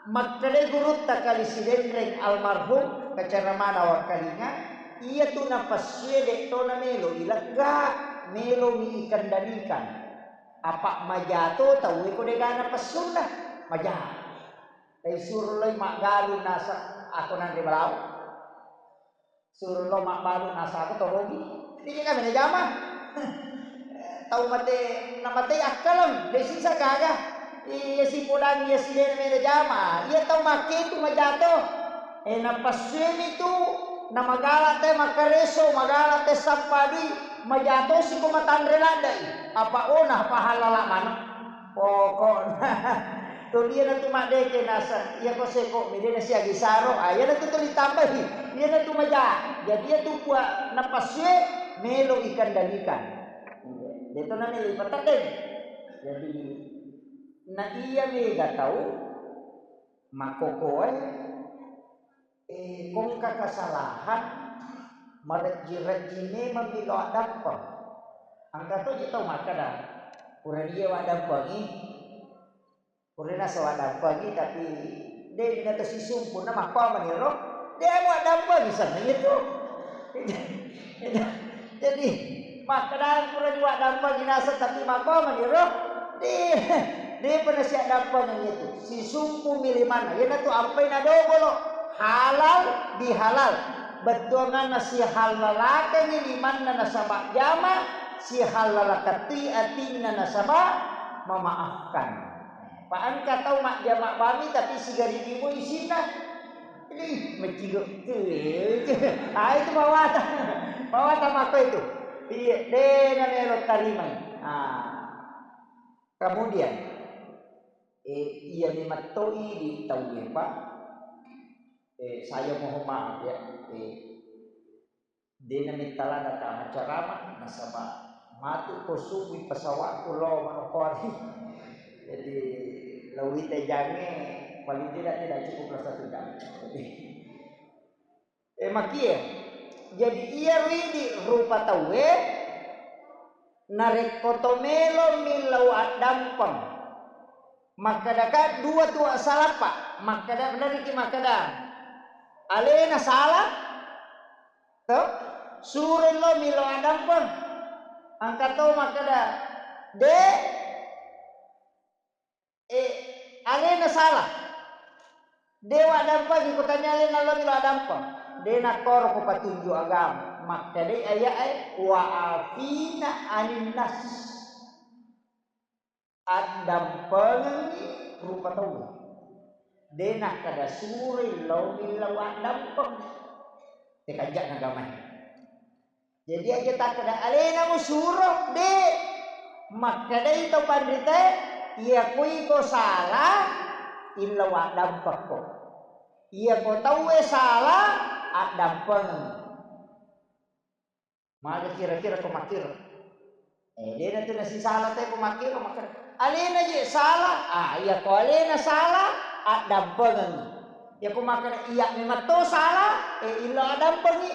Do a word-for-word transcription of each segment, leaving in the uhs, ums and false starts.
Makkedai gurutta Kali Sidenreng almarhum, kacaramana wakkalinga, iyatu napessue de'to namelo ilegga, melomi ikendalikan. Apa majato tauwe ko dega napessunna, maja. Taisuro loi maggalung nasa ako nanre balawo. Suro lo mabbalu nasaba torogi. Jadi kami najama. Tau mate, namatei akkaleng, de sisa gaga. Iya sipodang iya sidene mena jama. Iya tau makke tu majato. Eh, napassuemi tu, namagala te makareso, magala te sappadui, majato siko matanre laddai. Apa ona pahalala maneng. Pokokna tuli iyanatu maddeke naseng, iyako seko mede nasiagi saro, ah, iyanatu tuli tambahi, iyanatu maja. Jadi iyatu kua napassue melo ikendalikan. Deto namelo ipateddeng. Jadi na iya mega tau makkokoe Eh, kongka kasalahan, marejji-rejji memang milo addampeng. Engka toji tau makkeda, purani iya waddampengi, purana sa waddampengi, tapi de na to sisumpunna makkuamani ro, de muaddampengi senna itu. Jadi, makkeda pura diwaddampengi naseng, tapi makkuamani ro? De, depa nasiaddampengi itu. Sisumpumi limanna. Iyanatu ampai nadobolo. Halal bihalal. Bettuanganna sihallalakengi limanna nasaba jama, sihallalakatui atinna nasaba memaafkan. Pa engka tau majjama bami tapi sigarigi mo isinna. Ih, macigo. Ah, itu mawata. Mawata mako itu. Iya, de na melo tarimai. Ah. Kemudian, eh, iya memang toi di tau, Pak. Eh, saya mohon maaf ya. Eh, Dena mettalada tama ceramah, nasaba matu ko subui pesawatku lo manokori. Jadi, lawita jange paling tidak tidak cukup lah satu jam. Jadi, eh, makie. Jadi, iya ridi rupa tauwe, narekko to melo millau addampeng. Makkadaka dua tu salapa. Makkada, beneriki makkada. Alena salah, To? Suroi lo milo addampeng. Engka to makkeda, de, eh, alena salah. De waddampengi, ko tanya alena lo milo addampeng. De nakkoro ko patunju agama. Makkedai aya'e, wa afina anin nas. Addampengengngi rupa tauwe. De nakkeda suroi lao millau addampeng. Tekajja nagamae. Jadi aja takkeda alena musuro, de. Makkedai to panritae, iya ko iko salah, illau addampekko. Iya ko tauwe salah, addampengeng. Maga kira-kira ko makkiro. Eh, dena tu nasisala te ko makkiro, makkeda, alena je salah. Ah, iya ko alena salah, addampengeng. Iya ko makkeda, iya memang to salah, eh, illau addampengi.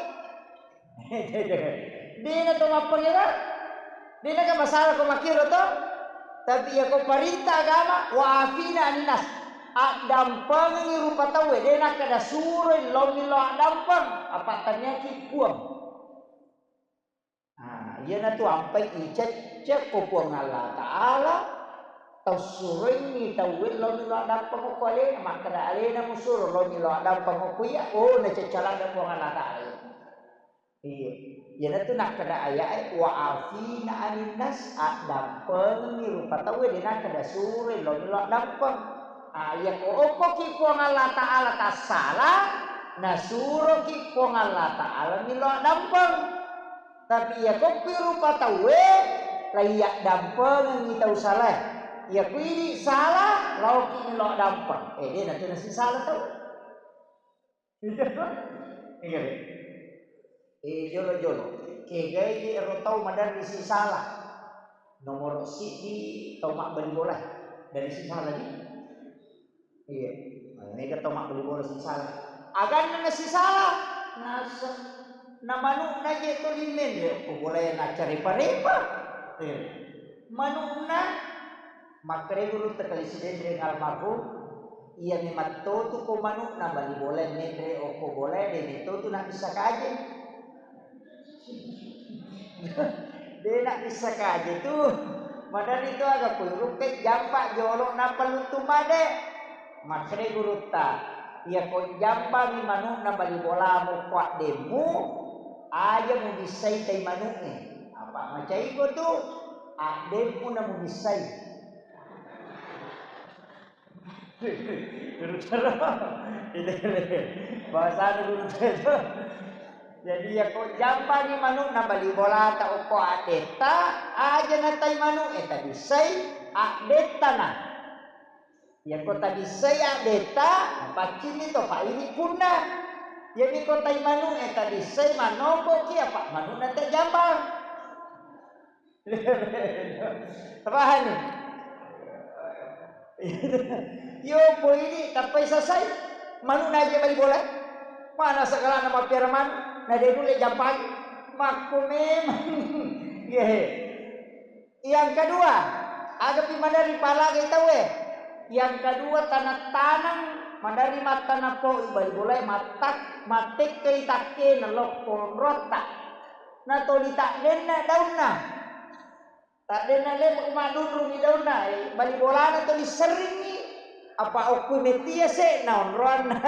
Dena to mappengero. Dena ka masalah ko makkiro to. Tapi iya ko parintah agama, wa afina anin nas. Addampengengi rupa tauwe, dena kada suroi lao millau addampeng. Apa taniaki Puang. Ah, iyanatu ampai icecce ko Puang Allah Ta'ala, tau suroingngi tauwe lao millau addampeng ko alena, makkeda alena musuro lao millau addampeng ko iya, oh, nacecce ladde Puang Allah Ta'ala. Iya. Iyanatu nakkeda aya'e, wa afina anin nas, addampengengngi rupa tauwe, de nakkeda suroi lao millau addampeng. Ah, iya ko okkoki Puang Allah Ta'ala tassala, nasuroki Puang Allah Ta'ala millau addampeng. Tapi iya kokki rupa tauwe, laiya dampengengngi tau salae. Iya ko idi salah, laoki millau addampeng. Eh, de natu nasisala tau. Iya, iya. Eh, jolo-jolo. Kegai ero tau maderri sisala. Nomoro siddi tau mabbali bola. Dari sisala di. Iya. Mega tau mabbali bola sisala. Aganna na sisala. Nasa. Na manukna je to limen, ya, ko bola na carepa-repa. Iya. Manukna, makkeda gurutta Kali Sidenreng almarhum. Iya memang totu ko manu'na bali bolae, menre okko bolae, de metto tu nabbissa kaje. De nabbissa kaje tu. Maderri tu aga ko ruppe jampa jolo nappa luttu made. Makkeda gurutta, iya ko jampa mi manu'na bali bolamu ko addemmu, aja mubissai tai manu'e. Apa macai ko tu, addemmu na mubissai. Guru Tero. Bahasa guru Tero. Jadi, iya ko jampani manu'na bali bolata okko addetta, aja natai manu'e, tabissai addettana. Iya ko tabissai addetta, paccinni to paini punna. Iyami ko tai manu'e tabissai manongkoki, apa manu'na tajambang. Pahani? Yo, ko idi tappai sasai. Manu naje bali bola. Mana segalana mappiara manu, na de nulle jampai. Makko memang. Ye. Yang kedua, aga pi maderri palagai tauwe. Yang kedua, tanang-tanang maderri mattana poi bali bolae, mattak-, mattekkai takkena lokko onrotta. Natoli taddenna daunna. Taddenna le madunrungi daunna, eh, bali bolana toli serringngi. Apa okkui mettia se naonroanna,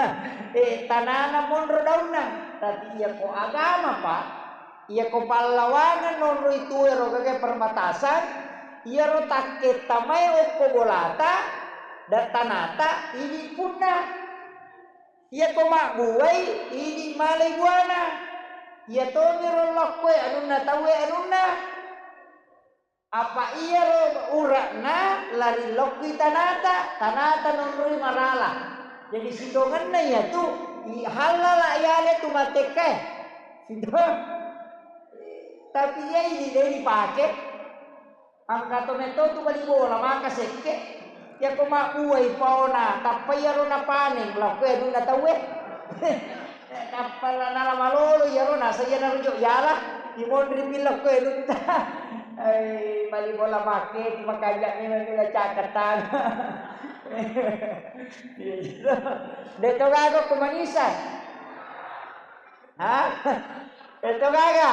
eh, tanana monro daunna. Tapi iya ko agama, Pak, iya ko pallawangeng nonroi tuero gaga perbatasan, iyaro takketta mae okko bolata, da tanata, idi punna. Iya ko mabbuai, idi malai buana. Iya tomiro lokkoe anunna tauwe anunna. Apa iyaro ura'na lari lokkui tanata, tanata nonroi marala. Jadi sitongenna iyatu, i-, hallala iyale tu mattekkae. Sitong-, tapi iya idi de dipake. Engka to metto tu bali bola, maka sekke. Iya ko mabbuai paona, tappa iyaro napaneng, lokkoe anunna tauwe. Nappa nala malolo iyaro, nasa iya narujo yala, imonri pilokko enutta. Ai, bali bola make, makanja memang bila caketang. De to gaga ko manisa. Ha? De to gaga.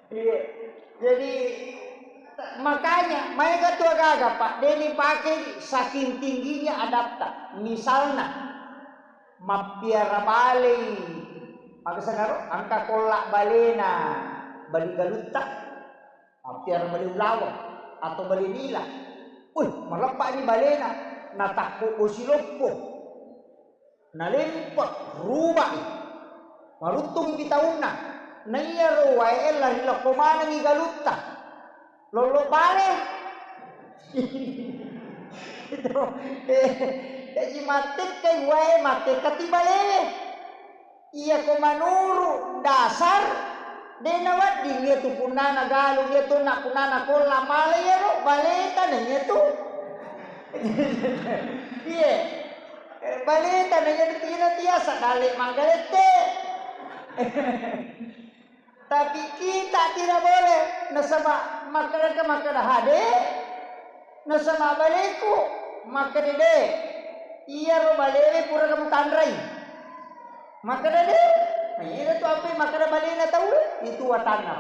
Iya. Jadi, makanya, maega tu agaga, Pak, de nipake saking tingginya adabta. Misalna, mappiara balei, aga senaro, engka kolla balena bali galutta, mappiara bale ulaweng atau bale nila. Wih, maleppani balena, natakko bosi loppo. Nalempe, rubai. Maruttung pi taunna. Naiyaro wae lari lokko manengi galutta. Lollo bale. Itu. Eh, jaji mattekkai wae, mattekkati balewe. Iya ko manuru dasar, de nawedding iya tu punnana galung, iya tu na punnana kolla male iyaro, baleta na iya tu. Iye. Eh, baleta na iya tu, ina tiasa dale manggalette. Tapi kita tidak boleh. Nasaba makkeda, makkeda hade, nasaba baleku, makkeda de. Iyaro balewe pura kamu tanrai. Makkeda de. Nah, iya tu apa makkeda balena tau itu watanna.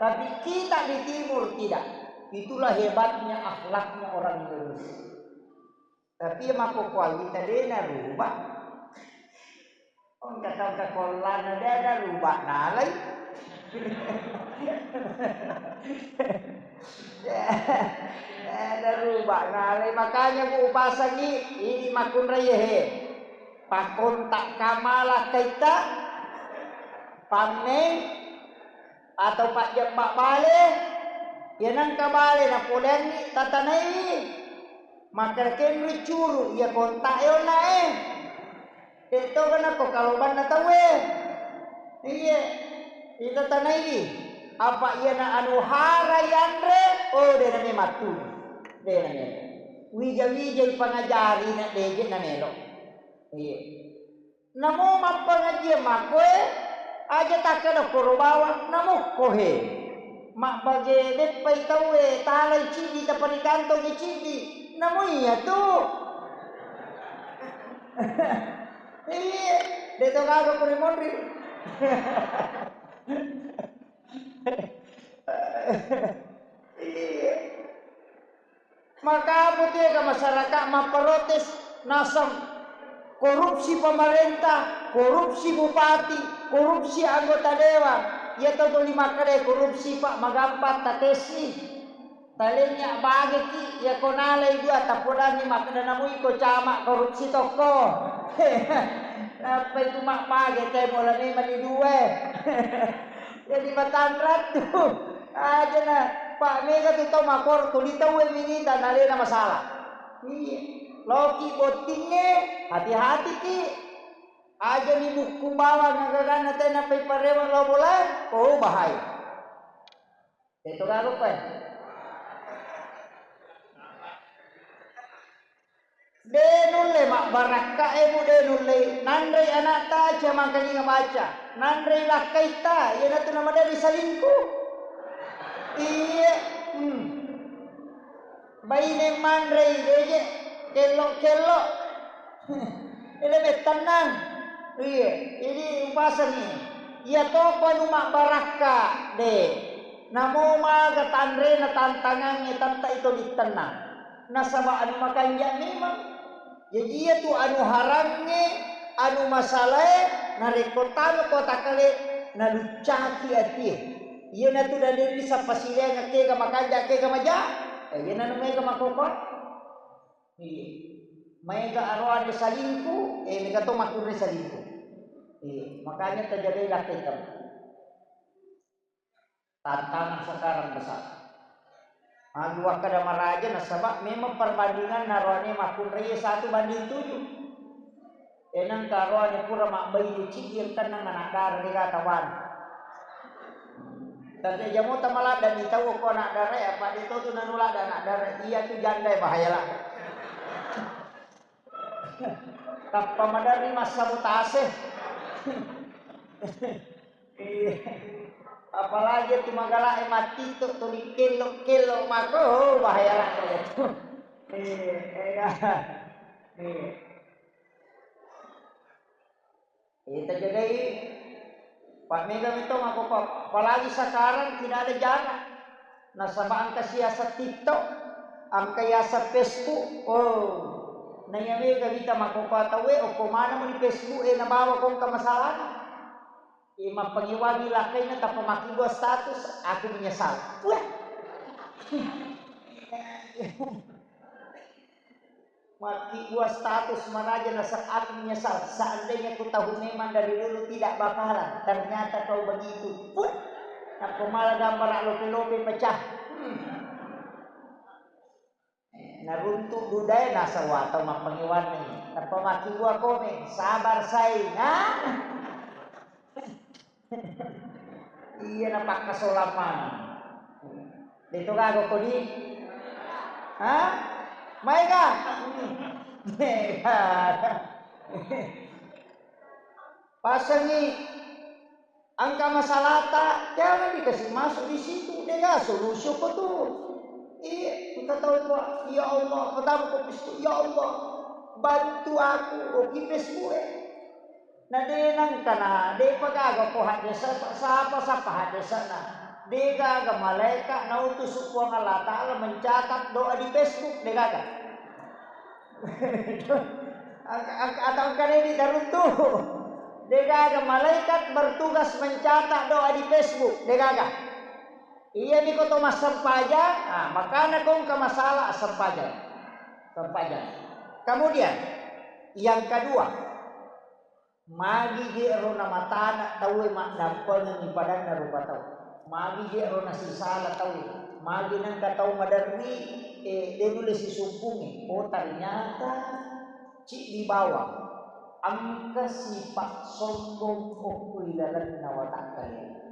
Tapi kita di timur tidak. Itulah hebatnya akhlaknya orang Indonesia. Tapi iya makkokkoe wita de narubah. Engka tau kakollana de ada rubah nalai. Ada rubah nalai, makanya ku upasangi ini makkunrai he. Pakkontak kamala kaita pammeng atau pajjemba bale, iya nengka bale napoleanni tatanaiwi. Makkeda kenrui curu iya kontak e onna e. Tettoga nakko kalobanna tauwe. Iye, ita tanaiwi. Apa iyana anu hara yanre, oh, de name mattu. De name. Wija-wijai pangajari na deje namelo. Iye. Namo mappangajiang makkoe, aja takkeda koro bawang, namokko he. Mabbage beppai tauwe, talai ciddi, taparikantongi ciddi. Namo iya tu. Iya, de' to gaga ko ri monri. Iya. Maka apa tu ya ke masyarakat mapprotes naseng korupsi pemerintah, korupsi bupati, korupsi anggota dewan. Iya to tuli makkeda korupsi, Pak, magampang tatesi. Talenya bageki, iya ko nalai dua tapodangi makkeda namu iko camat korupsi tokko. Nappa itu mabbage temo la memang ni dua. Jadi matanra tu. Aja na, Pak, mega tu tau makor tuli tau e minita nalena masalah. Iya. Loki bottingnge, hati-hatiki. Aja ni bukku bawang agaganna tena paiparewa lo bola. Oh, bahaya. Itu gaga, Pak. De' nulle mabbarakka e, Bu, de' nulle. Nanrei anakta aja mangkalinga baca. Nanrei lakkaitta, iyanatu namaderri salingku. Iya. Hmm. Baine manrei, deje kello-kello. Ele bettannang. Iya, jadi upasengi. Iya toko anu mabbarakka, de'. Namo maga tanrena tantangangnge tetta ito ditennang. Nasaba anu makanja memang. Jaji iyatu anu harangnge, anu masalae, narekko talo ko takale, naluccaki atie. Iyanatu naderri sappasileang kega makanja, kega maja. Eh, iyananu mega makoko. Iya. Maega aroane salingku, eh, mega to makkunrai salingku. Iya, makanya tajagai lakkaita. Tantangan sekarang besar. Magi wakkeda maraja nasaba memang perbandingan naroane makkunrai satu banding tujuh. Enang karoane pura mabbaine cidi engkana anak dara de' gaga tabana. Tapi aja mota maladda ni tau ko anak dara, apa de' to tu nanu ladda anak dara, iya tu janda bahaya lah. Tappa maderri massabotase. Iya. Apalagi tu magala e mati tu, tu dikello-kello mako, oh, bahaya lah itu. Iya, iya. Iya. Iya, tajagai. Pak, mega mito mako, Pak. Apalagi sekarang tidak ada jarak. Nasaba engka siaseng TikTok, engka yaseng Facebook. Oh. Naiya mega wita mako, Pak, tauwe okko maneng mo di Facebook e nabawa ko engka masalahna. E, mappangewangi lakkaina tappa makkibua status, aku menyesal. Wah. Makkibua status maraja naseng aku menyesal. Seandainya ku tahu memang dari dulu tidak bakalan. Ternyata kau begitu. Puh. Nappa mala gambara lope-lope pecah. Hmm. Eh, naruntu dudae naseng watau mappangewanni. Nappa makkibua komen, sabar sai. Nah. Iya, napakkasolang maneng. De' to gaga kodi? Ha? Maega? Maega. Pasengi engka masalahta, jangan dikasih masuk di situ, de' gaga solusi ko tu. Iya, engka tau ko, ya Allah, pertama ko Facebook, ya Allah, bantu aku, oki Facebook e. Na de' nengka na, de'pa gaga ko haddesa, sapa-sapa haddesana. De' gaga malaeka nautusu Puang Allah Ta'ala mencatat doa di Facebook, de' gaga. Ak-, ak-, atau engka de' di taruntu. De' gaga malaikat bertugas mencatat doa di Facebook, de' gaga. Iya mi ko to massempajang, ah, makana ko engka masalah sempajang. Sempajang. Kemudian, yang kedua, magi je ro namatana tauwe maddampengengi padanna rupa tau. Magi je ro nasisala tauwe. Magi nengka tau maderri, eh, de' nulle sisumpungi. Oh, ternyata ciddi bawang. Engka sifat sombong okko ilalenna watakkalena.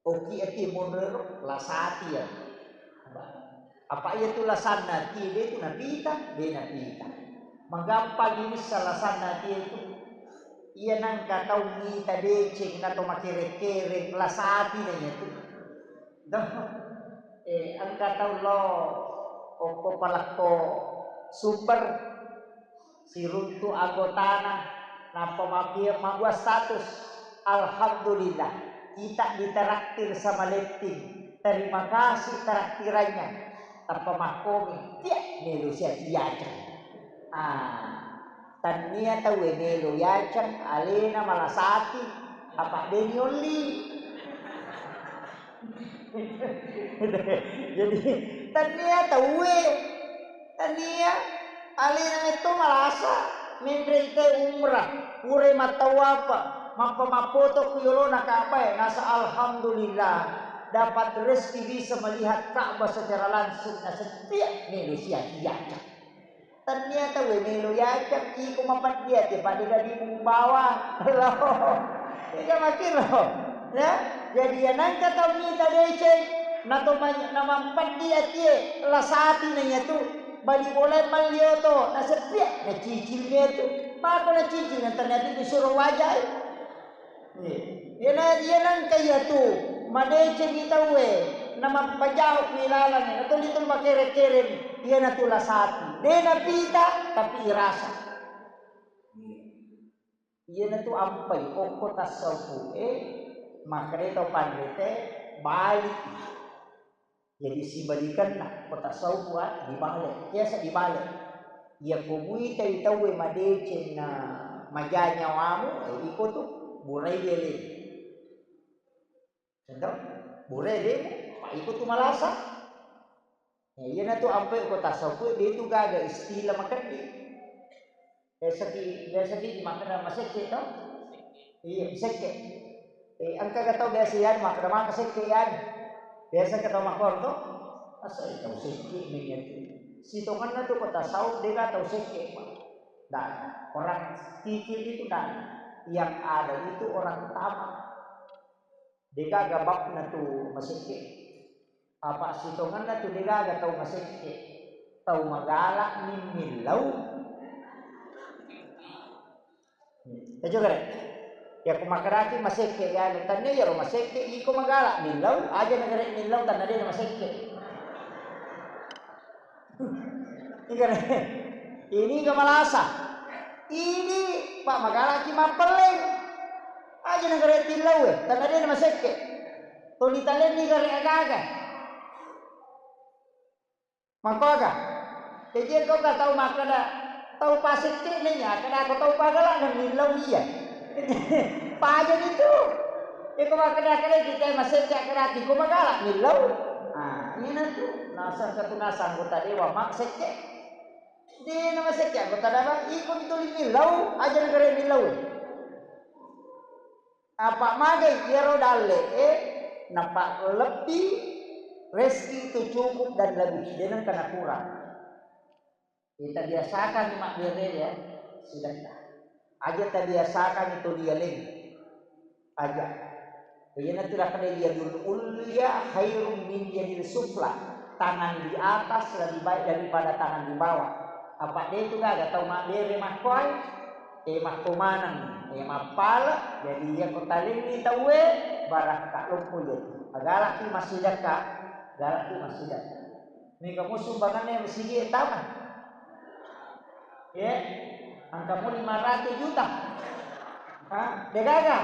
Oki ati monro lasati ya. Apa iya tu lasanna ati de' tu napita, de' napita. Magampang irissa lasanna ati itu. Iya nengka tau mita deceng na to makere-kere lasati na iya tu. Doh. Eh, engka tau lo Okko palekko Sumber, siruntu anggotana, nappa mapie-, mabbua status, "Alhamdulillah, kita ditraktir sama Letting. Terima kasih traktirannya." Tappa makkomi, "Tiak, melo sia tiacang." Ah, tannia tauwe melo yacang, alena malasati, apa deni olli. Jadi, tannia tauwe, tannia alena metto malasa, menre ite umrah, pura mattawapa, mappa mappoto ku yolona Ka'bah e, nasa alhamdulillah, dapat rezeki bisa melihat Ka'bah secara langsung, nasa tiak melo sia tiacang. Tannia tauwe melo yacang, iko mapeddi ati, pada gadimu bawa. Loh. Iya makkiro. Ya, jadi ya nangka tau mita deceng, nato ma-, namampeddi atie, lasati na iyatu, bali bola mallio to, naseppiak, nacicil iyatu. Mako nacicil, na tannia tu disuruh wajai. Iya. Iyana, iya nangka iyatu, madecengi tauwe, namappajau'mi lalangnge, natuli-tuli makere-keremi, iyanatu lasati. De napita, tapi irasa. Iyanatu ampai okko tasawufu e, makkeda tau panrita, bali. Jadi sibalikanna, ko tasawuf, ah, dibale. Biasa dibale. Iya ko muitai tauwe madeceng na maja nyawamu, eh, iko tu burai ele. Contoh, burai ele, Pak, iko tu malasa. Ya, iyanatu ampai ko tasawuf, de tu gaga istilah makeddi. Biasaki, biasaki makkeda masekke to? Iya, masekke. Eh, engka ga tau biasa yan makkeda maka sekke yan. Biasa ga tau makkoro to? Asai tau sekke mengiyatu. Sitongenna tu ko tasawuf de ga tau sekke, Pak. Dan orang kikir itu dan yang ada itu orang tamak. De gaga babna tu masekke. Apa sitongenna tu de gaga tau masekke. Tau magala'mi millau. Ejo gare. Ya ko makkedaki masekke ya, tannia iyaro masekke, iko magala millau, aja nagare millau tanna de masekke. Ini ga malasa. Ini, Pak, magalaki mappelleng. Aja nagare tillau e, tanna de masekke. Tuli talenni gare agaga. Makkoga? Jaji engka tau makkeda, tau pasekke na iya, kada ko tau pagala na millau iya. Pajani tu. Iko makkeda-keda kita masekke kada ko magala millau. Ah, ini tu. Nasang satu nasang anggota dewan mak sekke. De na masekke anggota dewan, iko mituli millau, aja nagare millau. Apa magai iyaro dalle'e, nappa lebbi, rezeki itu cukup dan lebih, de nengka nakurang. Kita biasakan mabbere ya, sedekah. Aja tabiasakan itu lialeng. Aja. Iyana tu nakkeda yadul ulya khairum min yadil sufla. Tangan di atas lebih baik daripada tangan di bawah. Apa de tu gaga tau mabbere makkoai? E, makko maneng, e, mappale, jadi iya ko talenni tauwe, barakka loppo iya tu. Agalaki massidekka, galaki massidekka. Mega musumbanganna masigi e tama. Ye, engka muli lima ratus juta. Ha, de gaga.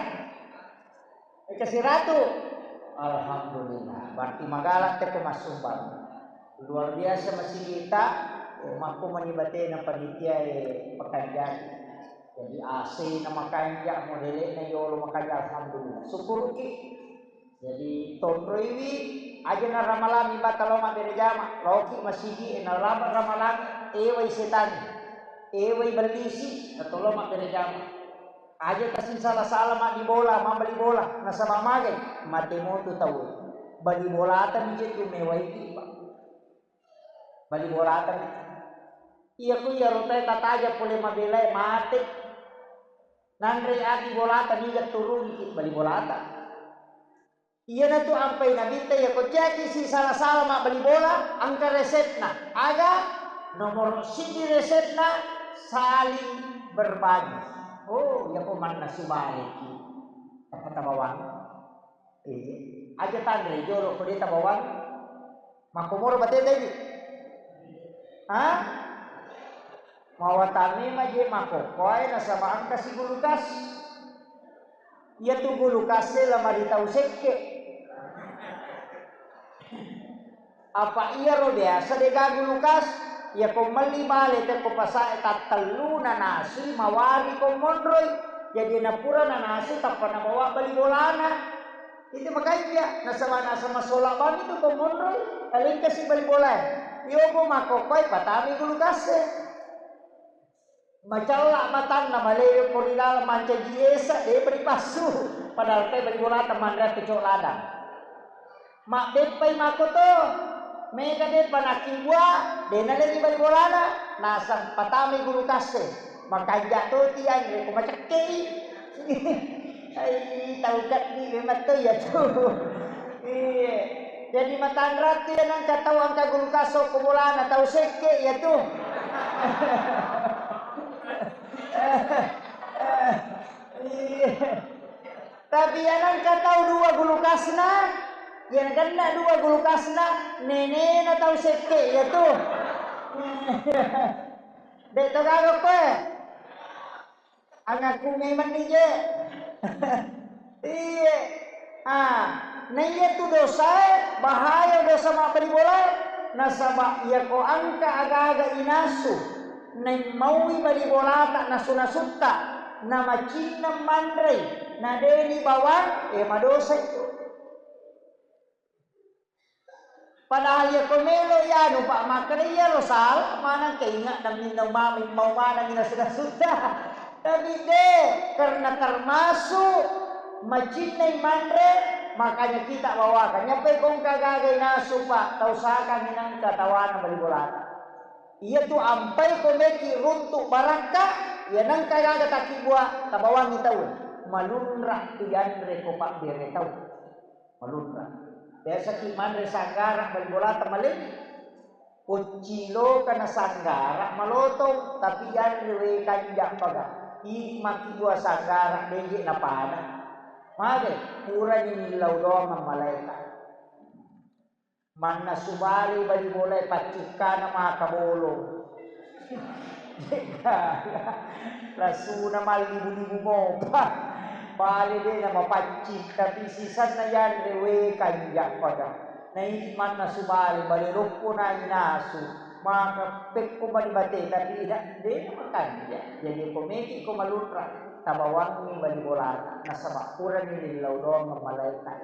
Eka siratu. Alhamdulillah. Berarti magala teko massumbang. Luar biasa masigita, eh, makko mani batena panitia, eh, Pekanjati. Jadi A C na makanja, modele'na yolo makanja, alhamdulillah. Syukuruki. Jadi tonroiwi aja na ramalami bata lo mabbere jama, loki masigi, eh, na laba ramalami, ewai setani, ewai bellisi, atau lo mabbere jama. Aja kasi sala-sala maddi bola, mabbali bola, nasaba magai, mate motu tau. Bali bolata mi je tu mewaiki, Pak. Bali bolata mi. Iya ku iya rotai tataja pole mabelai mate. Nanre adi bolata mi je turunki bali bolata. Iyanatu ampai Nabitta, iya ko jaki si sala-sala mabbali bola, engka resepna. Aga? Nomor siddi resepna, saling berbagi. Oh, iya ko manna subaleki. Apa tabawang? Eh, aja tanre jolo ko de tabawang. Makkomoro bateta ini. Ha? Mawatang memang je makkokkoe nasaba engka si gulukas. Iyatu gulukasse la maritau sekke. Apa iyaro biasa dega gulukas? Iyako melli bale tekko pasae tattellu nanasui mawari ko monroi. Jadi napura nanasui tappa nabawa bali bolana. Itu makanja, nasaba nasaba sola bang itu ko monroi, alengkasi bali bolae. Iyogo makkokkoe patami gulukasse. Macalla matanna malewe ko ri laleng mancaji esa, depa ripassu. Padahal te bali bolata manre keco ladang. Mabbeppai makkoto, mega depa nakkibua, de naleni bali bolana, nasang patami gulukasse. Makanja to tianre ko macekkei. Ai, tau keddi memang to iya tu. Iya. Jadi matanratu ya nangka tau angka gulukas ko bolana tau sekke ya tu. Iya. Tapi ya nangka tau dua gulukasna, ya nagenna dua gulukasna, nenena tau sekke ya tu. Dek to gaga koe. Anakku memang ni je. Iye. Ah, na iya tu dosae, bahaya dosa mabbali bolae. Nasaba iya ko angka aga-aga inasu, naimmaui bali bolata nasu-nasutta, na macinnang manrei, na deni bawang, e madosa itu. Padahal iya ko melo iyanu, Pak, makkeda iyaro sala maneng, keingat namminna mami mau maneng ina sudah-sudah. Tapi de, karena termasuk macinnai manre, makanya kita bawakan. Nyapai kongka gaga inasu, Pak, tau sakang inangka tawana bali bolata. Iya tu ampai ko meki runtuk barakka, iya nangka gaga takibua tabawangi tau. Malunra tu yanre ko pabbere tau. Malunra. Biasa ki manre sanggara bali bolata maleng. Kocciloka na sanggara malotong, tapi yanre we kanja paga. Idi makkibua sanggara deje napana. Mage, purani millau doang malaeka. Mannasu bale bali bolae paccukkana maka bolong. Lasuna mallibu-libu mopa. Bale de na mapaccing, tapi sisanna yanre we kanja pada. Na idi mannasu bale, bale loppo na inasu. Maka pekko mani bate, tapi ida de na makanja. Jadi ko meki ko malunra, tabawangi bali bolana. Nasaba purani lillau doang malaeka.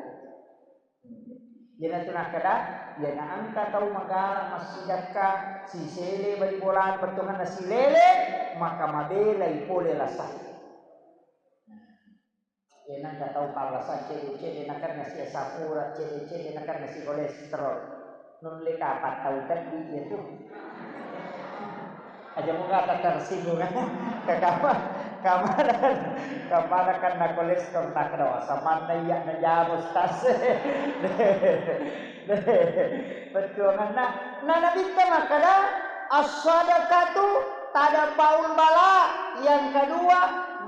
Iyanatu nakkeda, iyana engka tau magala massidakka sisele bali bolana bettuangenna silele, maka mabelai pole lasa. Iyanangka tau pallasa cedde-cedde nakenna si asam urat, cedde-cedde nakenna si kolesterol. Nulle kapang tau keddi iyatu. Aja muga tersinggung. Ke kamar, kamar, kamar kan na kolesterol tak dosa. Mana iya na jamu stas. Betul kan? Nah, nah, Nabitta makkeda, as-sadaqatu tadfa'ul bala. Yang kedua,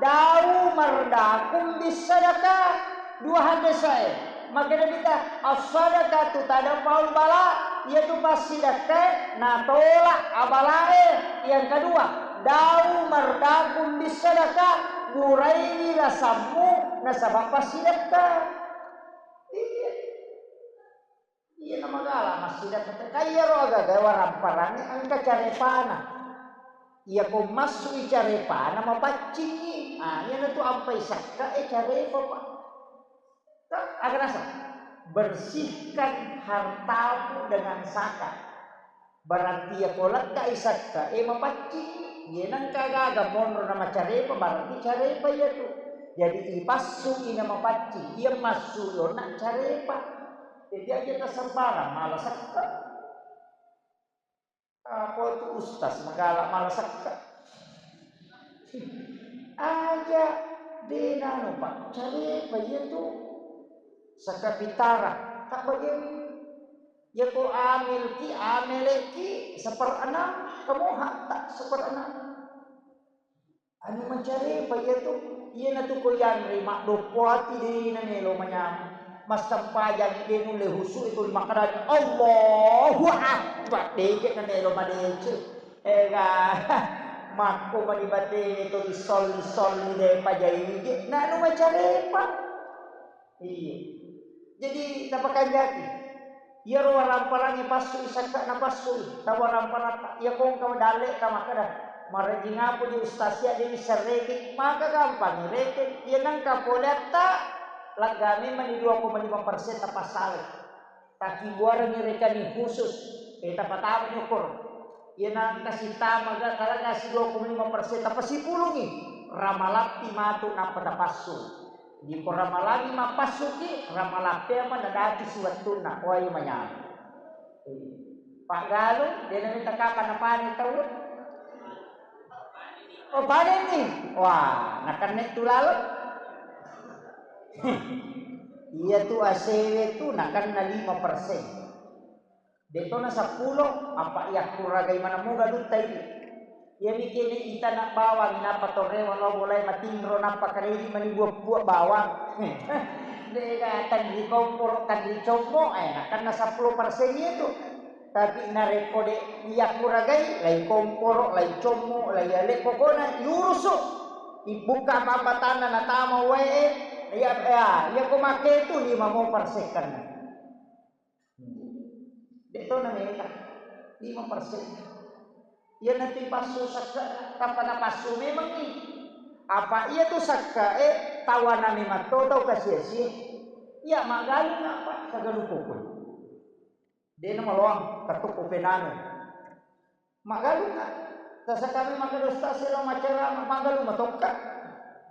dau mardakum bis sadaqah. Dua hadis saya. Makkeda kita, as-sadaqatu tadfa'ul bala, iyatu passidakkae natolak abalae. Yang kedua, dau mardakum bis sadaqah, guraini lasammu nasaba passidakka. Iya. Iya namagala massidakka. Kaiyaro agaga waramparangnge engka carepana. Iyako massui carepana mapaccingngi. Ah, iyanatu ampai sakka e carepa, Pak. Kan aga naseng? Bersihkan hartamu dengan zakat. Berarti iyako lekkai sakka e mapaccing. Iye nengka gaga monro na macarepa, berarti carepa iyatu. Jadi ipassu i na mapaccing, iya massu i onna carepa. Jadi aja tasembarang mala sakka. Apa tu ustaz magala mala sakka? Aja de nanu, Pak, carepa iyatu. Sakka pitara, tak bagian. Iyako amil ki, amele ki, seperenam, kamu hak tak seperenam. Anu macarepa iyatu, iyanatu ko yanre maddoppo ati de na melo manyameng. Massempajang de nulle husu itu makkedani Allahu Akbar, deke na melo madece. Ega, makko mani batene to disolli-solli de pajaije, na anu macarepa. Iya. Jadi tapakanjaki. Iyaro warampalangnge passui, sakka na passui, tawarampalatta. Iya kongka dalle ta makkeda, marejing apa di ustaz ya, de wisseng reke. Maka gampang reke. Iya nengka pole atta, lagga memang di dua koma lima persen tapassalai. Takibuarengngi rekani khusus, eh, tapatama nyokor. Iya nangka sitama ga, kalaga si dua koma lima persen, tapasipulungi, ramalappi matu nappa tapassu. Di ko ramalangi mappassuki, ramalappea ma nadati siwettunna, wai manyameng. Paggalung, de namita kapang napane tau. Oh, panenni. Wah, nakenna tu lalo. Iya tu asewe tu nakenna lima persen. Detona seppulo, apa iya kuragai mana moga dutta ini. Iya mikirnya ita nak bawang, napa torrewa lo mulai matinro, napa karedi mani buah-buah bawang. Dega tadi kompor, tadi combo, eh, nakenna seppulo persen itu. Tapi narekko de iya kuragai, lai komporo, lai commo, lai ale, pokona iurusu. Ibuka pambatanna natama wae, iya, iya, iya ko make tu lima mo persekan. De to nameta, lima persen. Iya nanti passu sakka, tanpa napassu memang ni. Apa iya tu sakka, eh, tawana memang to tau kasia-sia. Iya magalu napa kagalu pokok. Dena maloang, katukku penanu. Maggalunga. Tasakami makkeda ustaz selo macara maggalung matokka.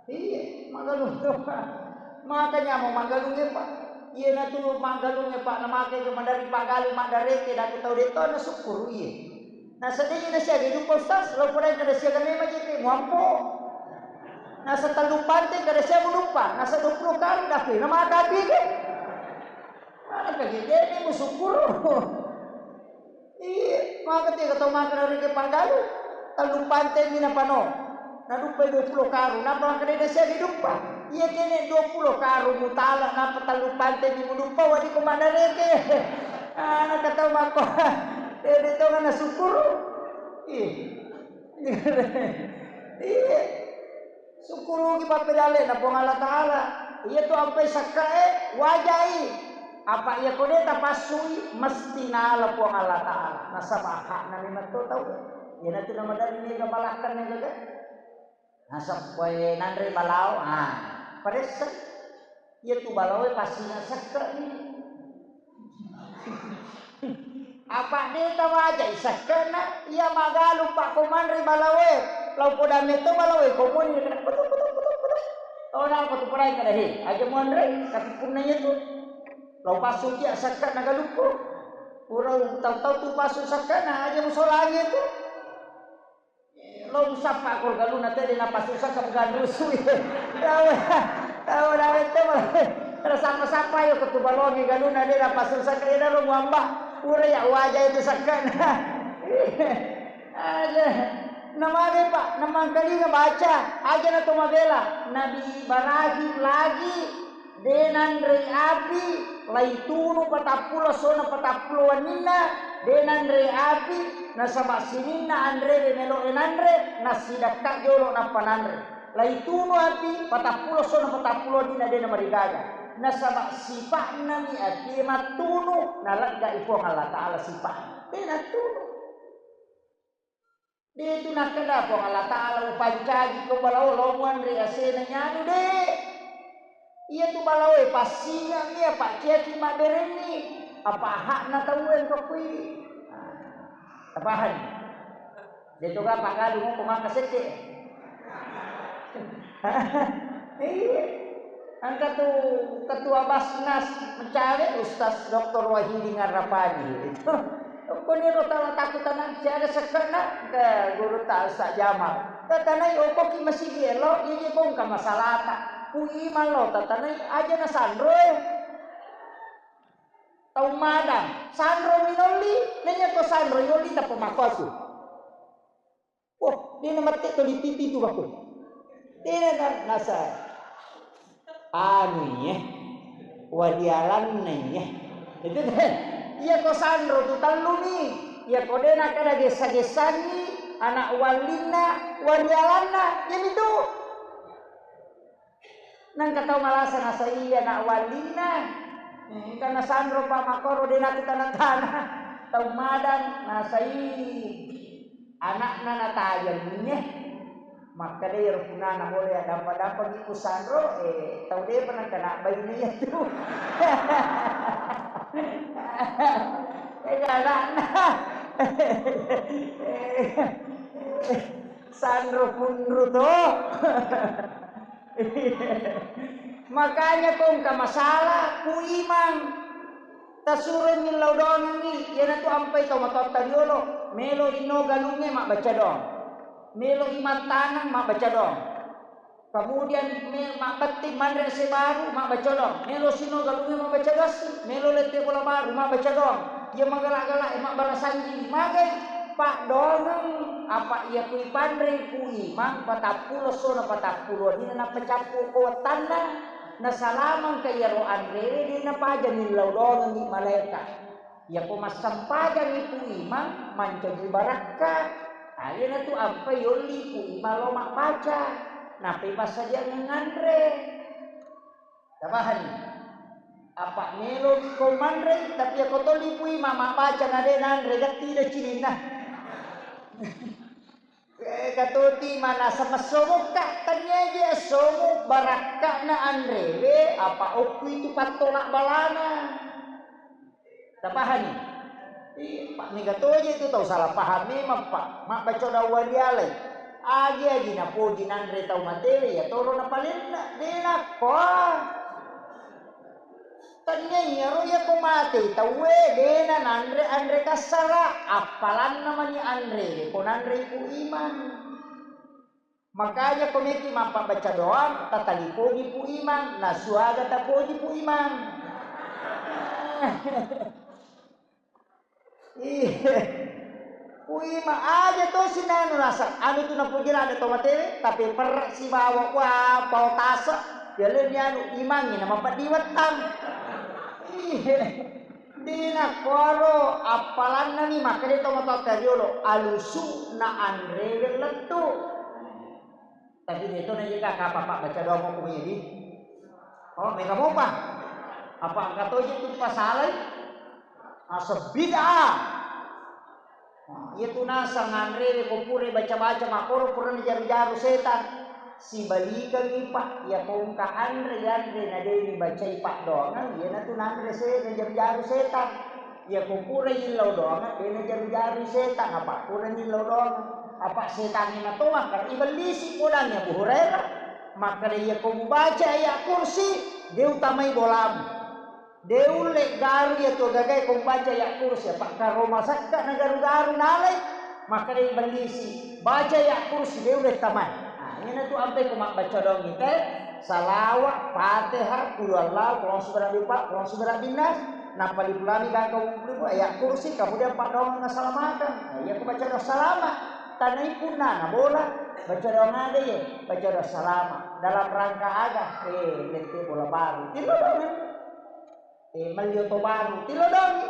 Iya, maggalung matokka. Makanya mau maggalung ya, Pak. Iya natu maggalung ya, Pak. Namake ke madari paggalung madareke, dak tau de to na syukur iya. Nah, sedih na siaga duppa ustaz, lo pura kada siaga memang jete muampo. Nasa tellu pante kada siaga duppa, nasa dua puluh kali dah, nama kapi ke. Mana kagegene musukkuru. Iya, maka tiga tau makan hari ke panggalu. Tellu pante mina pano. Na duppa dua puluh karu, napa makkeda sia diduppa? Iya kene dua puluh karu mutala, napa tellu pante mi muduppa, wadi ko madareke. Ana katau mako. Dede to ngana syukur. Iya. Iya. Sukkuruki pappedalle'na Puang Allah Ta'ala. Iya tu ampai sakkae, wajai. Apa iya ko de tapassui, mesti nala Puang Allah Ta'ala. Nasaba hakna memang to tau. Iyanatu namadari mega malakkan mega ga. Nasaba nanre balao, ah, paressa. Iya tu balaoe passinga sakka ni. Apa de tawajai sakkanna, iya magalung pakko manre balaoe, lao poda metto balaoe ko moni, putuk, putuk, putuk, putuk. Oh, napa tu porai kada he, aja muanre, tapi punna iya tu, lao passu kia sakkanna galukku. Pura tau-tau tu passu sakkanna, aja musolangi tu. Lo musappa ko galuna tede napasusa ka bukan rusu. Tahu, tahu, tahu itu. Terus apa-sapa yo ketubalongi galuna de napasusa ka ida lo muamba. Pura ya wajah itu sakana. Ada. Namanya Pak, namang kalinga baca. Aja na to mabela. Nabi Ibrahim lagi De nanrei api, laitunu patappulo essona patappulo wenninna, de nanrei api, nasaba sininna anrewe melo'e nanre, nassidakka jolo nappa nanre. Laitunu api, patappulo essona patappulo wenninna de namarigaga. Nasaba sipa'nami apie mattunu, naleggai Puang Allah Ta'ala sipa'na. De nattunu. De tu nakkeda Puang Allah Ta'ala, upancaji ko balao lo muanre asena nyanu de. Iya tu balaoe passinga mi apa ciaci mabberenni. Apa hakna tau engka kui. Tapahan. De tu ga pagalu ko maka sette. Iya. Engka tu Ketua Basnas mencawe, Ustaz Doktor Wahidin Arrapani. Itu. Koni ro tala taku tanang, siaga sekke'na? Ke guru ta Ustaz Jamal. Tatanai okoki masigi elo, iya je bongka masalata. Ku iman lo tatanai aja na sanro e. Tau madang, sanro minolli, nanya ko sanro yolli tappa makko aku. Oh, de na mette to di T V tu bako. De na, na, nasa. Anu ye. Warialanna iya. Itu deh. Iya ko sanro tu telluni. Iya ko de nakkeda gessa-gessangi anak wallinna warialanna. Iya itu. Nangka tau malasa nasai anak wallinna. Eh, karena sanro pa makoro de natu tana-tana. Tau madang nasai anakna natajeng, eh. Makkeda iyaro punana pole addampa-dampa mi ku sanro, eh, tau depa nengka nabbaine iyatu. Eh, anakna. Sanro punru to. Makanya ko engka masalah ku imang. Tasuro millau doangengngi, iyanatu ampai tau matoatta riolo, melo ino galungnge mabbaca doang. Melo i mattaneng mabbaca doang. Kemudian me-, mabbetting manre ase baru mabbaca doang. Melo sino galungnge mabbaca doassi, melo lette bola baru mabbaca doang. Iya magala-gala e mabbarasanji magai paddoangeng apa iya kui panreng ku imang patappulo sona patappulo dina napacappu ko wettanna. Nasalamangka iyaro anrewe de napaja millau doangengngi malaeka. Iyako massempajangngi ku imang mancaji barakka. Iyanatu ampai yolli ku imang lao mabbaca. Nappai passadiangeng anre. Tapahani? Apa melo ko manre, tapi iyako tolli ku imang mabbaca na de nanre gatti de cininna. Eh, katoti manasa messomokka, tania je essomo barakka'na anrewe, apa okku itu pattola balana. Tapahani? Iya, Pak, mega toje itu tau salah paham memang, Pak. Mabbaca doang warialai. Agi-agi napoji nanre tau matewe, ya toro napalenna. De nakko. Tania iyaro iyako mate tauwe dena nanre anre kassara, appalanna mani anre ko nanre ku imang. Makanya ko meki mappabbaca doang, tatalipongi ku imang, nasuaga tapoji ku imang. Iya. Kui ma aja to sinanu naseng. Anu tu napoji ladde to matewe, tapi perre sibawa, wah, pao tase. Yaleni anu imangi na mapeddi wettang. Iya. Dina koro appalanna ni makkeda to matoatta riolo, alusu na anrewe lettu. Tapi de to najaga kapang pabbaca doang ko medi. Oh, mega mopa. Apa engka toje tu pasalai? Asa bid'ah. Nah, iya tu naseng anrewe ko pura baca-baca makkoro pura najaru-jaru setan. Sibalikangngi, Pak, iya ko engka anre-anre na de nibacai paddoangeng, iyanatu nanre se najaru-jaru setan. Iya ko pura illau doang, de najaru-jaru setan, apa pura illau doang. Apa setan ni matoa, kar ibellisi podang ya Abu Hurairah. Makkeda iya ko mubaca ayat kursi, de utamai bolamu. De ulle garu iya to gagae ko mubaca ayat kursi, apa karo masakka na garu-garu nalai. Makkeda ibellisi, baca ayat kursi, de ulle tamai. Nah, iyanatu ampe ko mabbaca doang ite, salawat, Fatihah, qul huwallahu, qul a'udzu birabbil falaq, qul a'udzu birabbin nas, nappa lipulami gangka mupulipula, ayat kursi, kemudian paddoang nasalamakeng. Nah, iya ko baca doang salama, tanai punna na bola, baca doang aga ye, baca doang salama. Dalam rangka aga? Eh, lette bola baru. Tillo doang. Eh, melli oto baru, tillo doangi.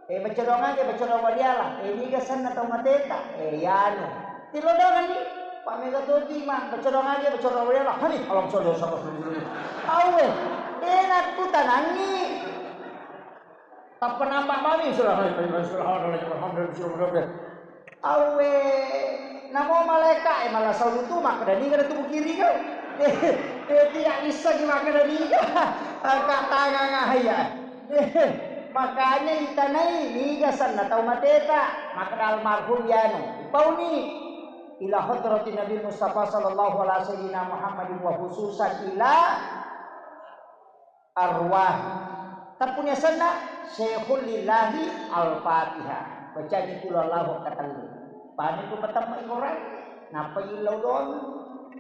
Eh, baca doang aga, baca doang wariala. Eh, niga senna tau mateta? Eh, yanu. Tillo doangi. Pak mega toti ma, baca doang aga, baca doang wariala. Hani, alam sojo sama sendiri. Awe, enak ku tanangi. Tappa nampak mami, surah, surah, surah, surah, surah. Awwe, namo malaeka'e mala saulu tu makkeda niga tu kiri kau. Eh, eh, tidak bisa ki makkeda niga. Angkat tangan ah ya. Eh, makanya itanai niga sanna tau mateta, makkeda almarhum yanu. Pauni ila hadratin Nabi Mustafa sallallahu alaihi wasallam Muhammadin wa khususan ila arwah. Tappuni asenna Syekhul Lillahi Al-Fatihah. Bacani qul huwallahu katellu. Pani ku patemma Quran, nappa illau doang.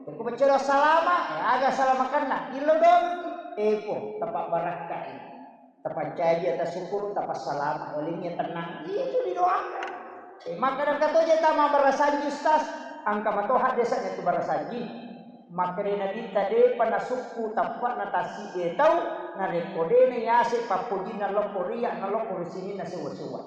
Ku baca salama, eh, aga salamakanna, illau doang. Epo, tapa barakkai. Tapancaji atas syukur, tapa salama, olingi tenang. Itu didoakan. Eh, maka dan katoje tama barasanji, Ustaz. Angka matoha desa itu barasanji. Makkedai Nabitta, de'pa nasukku teppe'na tassiddi tau narekko de'na yaseng pappojinna lokko ria na lokko ri sininna sewwa-sewwa.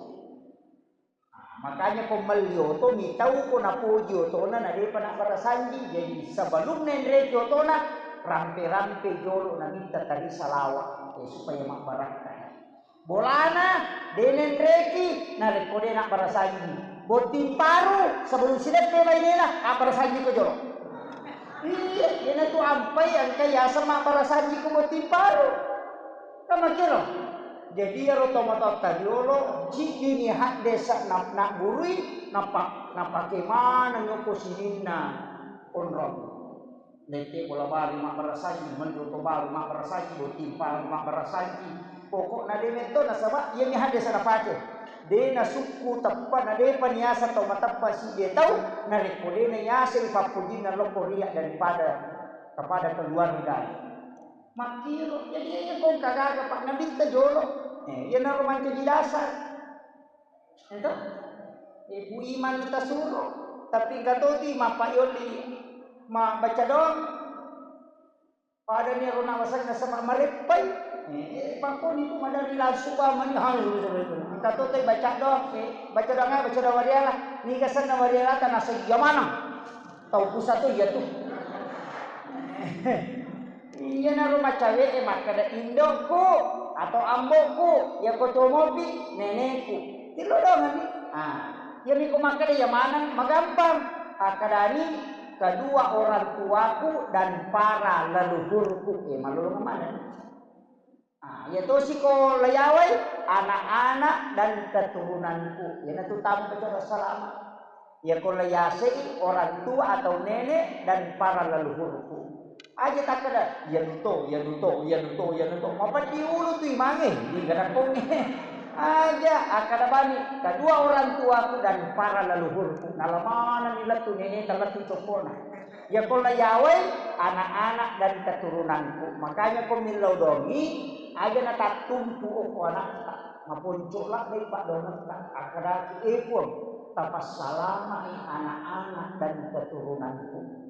Nah, makanya ko melli oto mitau ko napoji otona na de'pa nabbarasanji. Jadi sebelum nenreki otona, rampe-rampe jolo namitta tari salawa, eh, supaya mabbarakka. Bolana de' nenreki, narekko de' nabbarasanji. Botting paru, sebelum sideppe bainena, abbarasanji ko jolo. Iya, iyanatu ampai engka yaseng mabbarasanji ko botting paru. Kan makkiro. Jadi iyaro tomatoatta riolo, ciddini haddesa na-, naggurui, napa-, napake maneng ko sininna onrong. Lette bola baru mabbarasanji, melli oto baru mabbarasanji, botting paru mabbarasanji. Pokokna de' metto nasaba iyami haddesa napake. De' nasukku teppa na de'pa niaseng tau mateppa siddi tau, narekko de' nayaseng pappojinna lokko ria daripada kepada keluarga. Makkiro, jadi iya kong kagaga, Pak, Nabitta jolo. Eh, iyanaro mancaji dasar. Ento? Eh, Bu Iman tasuro, tapi engka toti mappayolli ma-, baca doang. Padani ero nawaseng nasaba mareppai. Eh, pakkoni tu madari langsung bamani, ha, engka to te baca doang, eh, baca doang, baca doang wariala. Niga senna wariala ta naseng iya maneng. Tau pusat tu iya tu. Iyanaro macawe'e makkeda, "Indokku atau ambokku, yako tuo mopi, nenekku." Tillo doang ni. Ah, iyami ko makkeda iya maneng, magampang. Akkadani, "Kedua orang tuaku dan para leluhurku." Eh, malolong maneng. Ah, iya tosi ko layawai, anak-anak dan keturunanku. Iyanatu tampe coba salama. Iya ko layasei orang tua atau nenek dan para leluhurku. Aja takkeda, "Iya nuto, iya nuto, iya nuto, iya nuto." Mapeddi ulu tu imange, di garakonge. Aja, akkeda bani, "Kedua orang tuaku dan para leluhurku." Nalamanani lettu neneta lettu coppona. Iya ko layawai anak-anak dan keturunanku. Makanya ko millau dongi, aja natattumpu okko anakta. Maponco ladde padonetta. Akkadaki, "Eh, Puang, tapassalamai anak-anak dan keturunanku."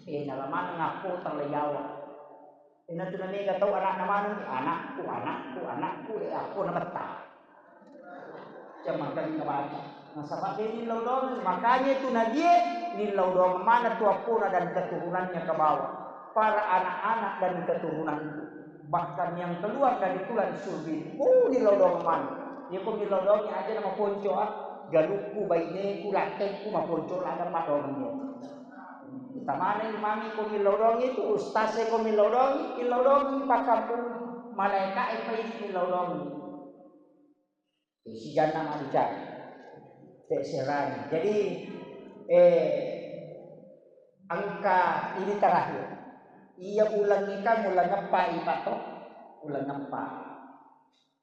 Eh, nalamaneng akko tallayawa. Iyanatu namega tau anakna maneng, "Anakku, anakku, anakku," eh, akko nametta. Jamangkani nabaca. Nasaba de nillau doang, makanya itu nabie nillau doang mana tu appona dan keturunannya ke bawah. Para anak-anak dan keturunanku. Bahkan yang keluar dari tulang sulbi, oh, nillau doang mana. Ya ko nillau doang aja nama ponco, ah. Galukku, baineku, lakkekku, maponco lada padongi. Tamane mami ko millau dongi tu, ustaz e ko millau dongi, millau dongi pakkampung malaeka e pai millau dongi. Sijanna mabbicara. Te serani. Jadi, eh, engka ini terakhir. Iya uleng kan uleng eppa ipa to? Uleng eppa.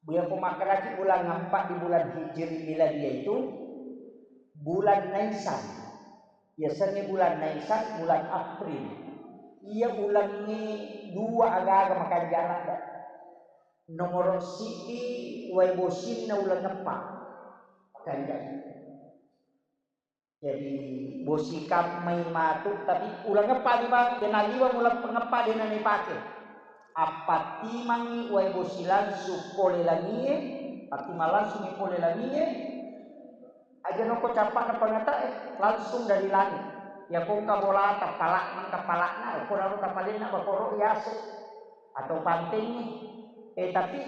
Buya ko makkedaki bulan empat di bulan Hijri Miladiah itu bulan Naisan. Biasanya bulan Naisan, bulan April. Iya ulengnge dua aga-aga makanja ladde. Nomoro siddi wae bosinna uleng eppa. Makanja. Jadi, bosi kammai matu, tapi uleng eppa liwa, de naliweng uleng eppa de nanipake. Appattimangngi wae bosi langsung pole langie, pattimang langsung pole langie, aja noko cappa'na pangatae, langsung dari langit. Ya kongka bolata, pala'na, kapala'na, ko raro tapalenna bakoro yase. Atau pantengngi. Eh, tapi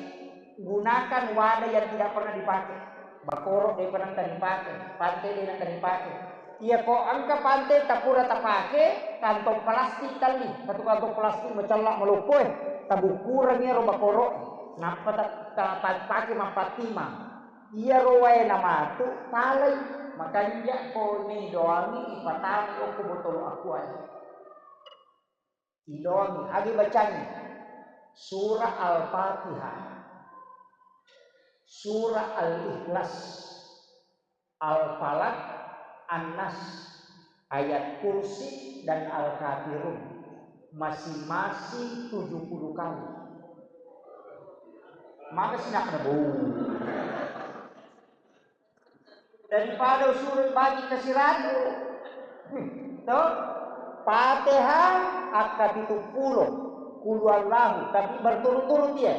gunakan wadah yang tidak pernah dipakai. Bakoro de pernah dipakai, pante de pernah dipakai. Iya ko engka pante tapura tapake, kantong plastik tali, satu kantong plastik macella maloppo e, tabukkureng ero bakoro, nappa ta-, ta-, ta-, pake mappattimang. Iyaro wae namatu, talai, makanja ko ni doangi ipatami okko botolo aqua e. Idoangi, agi bacangi? Surah Al-Fatihah, Surah Al-Ikhlas, Al-Falaq, An-Nas, Ayat Kursi, dan Al-Kafirun. Masing-masing tujuh puluh kali. Maka sinak na bau. Daripada usurut bagi ke siratu. Toh? Fatihah, akka pitu pulo, kulu Allahu, tapi berturut-turut iya.